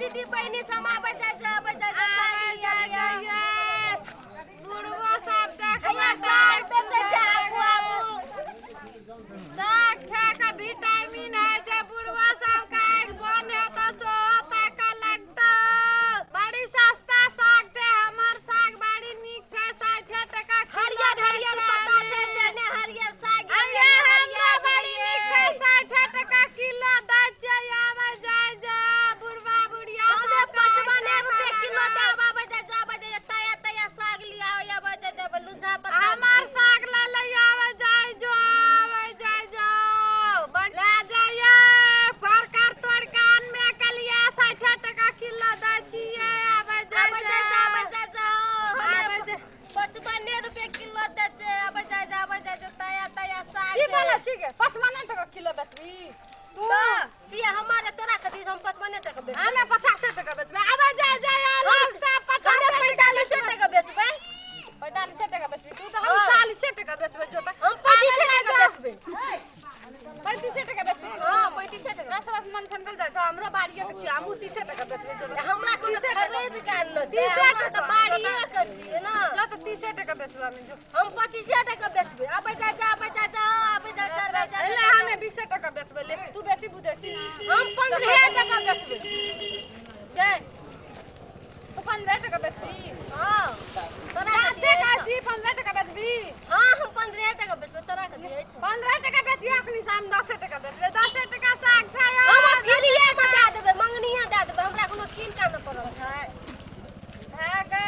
दीदी बहिनी सब आबै जाइ छै, आबै जाइ छै, साग लिअ लिअ। बुढ़बो सब देखबै। हैया साग बेचै छै, आबू आबू। साग खा के विटामिन होइ छै, बुढ़बो सबके आँखि बंद हेतौ सेहो ताकऽ लगतौ। बड़ी सस्ता साग छै, हमर साग बड़ी नीक छै, 60 टका किलो। हरियर हरियर पत्ता छै, जेने हरियर साग ये, अइये तेने हमरा हरियर बड़ी छै नीक छै, ये। 60 टका किलो दै छियै, आबै जाइ जा बुढ़बा बुढ़िया हमे सबके 55 आँखि रुपए देखऽ किलो लागल। देब, आबै जाइ जा, आबै जाइ जा, ताजा ताजा साग लिअ, आबै जाइ जा, लुझा पत्ता हमर छै। साग ले ले आबै जाइ जो, आबै जाइ जो, ले जाइए, फरकर तोड़ के आनबे केलिए, 60 टका किलो दै छियै, आबै जाइ आबै जाइ जा, आबै जा। जाइ जा, हमे आबै जा। 55 रुपए किलो दै छै, आबै जाइ जा, आबै जाइ जा, ताजा ताजा साग की छै। बोलै छी गे? 55 टका किलो बेचबी तू? तऽ छियै हमर, तोरा कथी, हम 55 टका बेचबै। हमे 50 टका बेचबै, आबै जाइ जाइ लोग सब 50। हमे 45 टका बेचबै। 45 टका बेचबी तू तऽ? हम हाँ। 40 टका बेचबै, जो तऽ। हम 35 टका बेचबै। 35 टका बेचबी तू? हाँ, 35 टका। दस रस मन ठनकल जाइ छौ, हमरो बाड़िए के छियै, हमहूँ 30 टका बेचबै जो तऽ। हमरा कोनो 30 टका। खरीद के आनलो छै, 30 हमरा तऽ टका। बाड़िए के छियै ने। जो तऽ 30 टका बेचबै हमे, जो। हम 25 टका बेचबै, आबै जा जा, आबै जा जा, आबै जा जा, आबै जा ले जा। हमे 20 टका बेचबै, ले, तू बेसी बुझै छी ने। हम 15 टका बेचबै। गे, तू 15 टका बेचबी? हाँ, तोरा कथी साचे कहै अछि? छी, 15 टका बेचबी? हाँ, हम 15 टका बेचबै, तोरा कथी अछि? 15 टका बेचिए अखनी से, हम 10 टका बेचबै, 10 टका साग छै। हम फ्रीए मे दए देबै, मंगनिए दए देबै, हमरा कोनो कीन के आनऽ पड़ल छै? हे गै,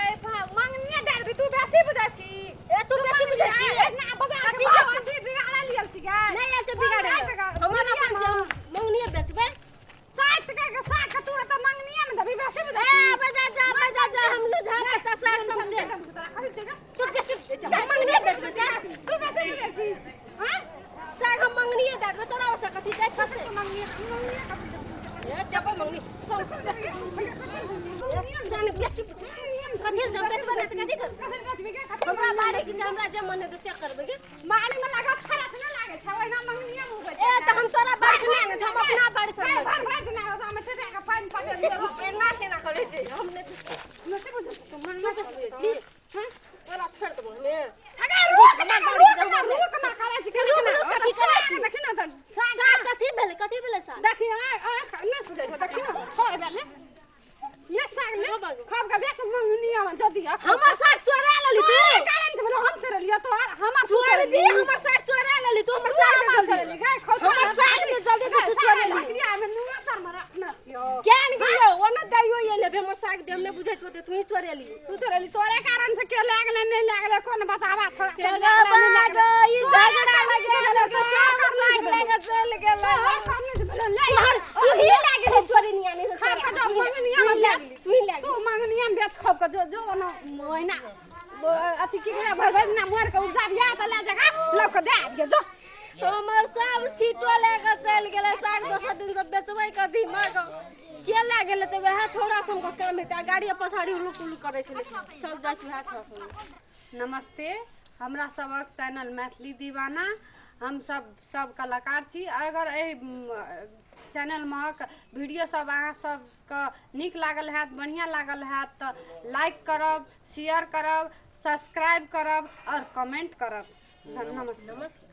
मंगनिए दए देबी? तू बेसी बुझै छी। ए, तू बेसी बुझै छी। एतना बाजार के कथी भाव बेसी? अथी बिगाड़ल लियल छी गै। नहि, ऐसे बिगाड़े 15 टका हमर अपन छै, हम मंगनिए बेचबै। 60 टका के साग के तू एतऽ मंगनिए मे देबी? बेसी बुझै ए छी। आबै जा जा, आबै जा जा, हम लुझा पत्ता साग समझे। तू बेसी बुझै छी, हम मंगनिए बेचबै से। तू बेसी बुझै छी। हाँ, साग हम मंगनिए दए देबै, तोरा ओसे कथी जाइ छौ से? मंगनिए मंगनिए कथी देबी? ए, देबै मंगनी सब बेसी, सन बेसी बुझै कथी से? हम बेचबै नहि तऽ कथी करबै? हमरा बाड़ी के जे हमरा जे मन हेतै से करबै गे। मारी में लागत खराब न लागे छै, ओहिना मंगनिए मे उगै छै। ए, तऽ हम तोरा बाड़ी से नहि आनै छी, हम अपना बाड़ी से आनै भर छी। भर दिना होता हमे ठेठा के पानि पटेलियै। एना केना करै छै? हम नहि नसे बुझै छी तू? तू बेसी बुझै छी। तोरा छोड़ि देबो हमे। अगे रुक ना, रुक ना, रुक ना, करै छी। रुक, रुक, कथी करै छी? देखी ना तऽ साग। साग कथी भेलै? कथी भेलै साग? देखी, आँख नहि सुझै छौ, देखी ना, छौ एबे ले ले साग ले। खब के बेच मंगनिया में जदी हमर साग चोरा लेली तू। तोरे कारण से भेलो, हम चोरेलियो तोहर? हमर तू चोरबी, हमर साग चोरा लेली तू, हमर साग हमर दे जल्दी। चोरेली गै? खौ। हमर साग दे जल्दी, तू चोरेली। हमे नुआ तर में रखने छियो। ज्ञान गियो ओना दैयो, ये लेबे हमर साग दे, हम नहि बुझै छौ, तू ही चोरेली। तू चोरेली, तोरे कारण से के लागले नहि लागले, कोन बतावा छोड़ा। के बाग ई झगड़ा लगे गेलै तऽ सब साग लए कऽ चलि गेलै। तोहर तू ही लए गेली चोरी नियानी। खब के जो मंगनिया में बेच। तू ही लए तू मंगनिया में बेच, खब के जो जो ओना ओहिना अथी की कहै, भर भर दिना मोर के उपजा बिया तऽ ले जगह लऽ के दे आबियै जो। हमर सब छिटो लए कऽ चलि गेलै साग, दोसर दिन से बेचबै कथी? माँ गौ, के लए गेलै तऽ वएह छौड़ा से हमको काम हेतै। आ गाड़ी पछाड़ी उलुक उलुक करै छलै, सब जाइ छै वएह छौड़ा संगे। नमस्ते, हमरा सबक चैनल मैथिली दीवाना, हम सब सब कलाकार छी। अगर एहि चैनल महक वीडियो सब अहाँ सबके नीक लागल हैत, बढ़िआँ लागल हैत, तऽ लाइक करब, शेयर करब, सब्सक्राइब करब आओर कमेंट करब। नमस्ते। नमस्ते।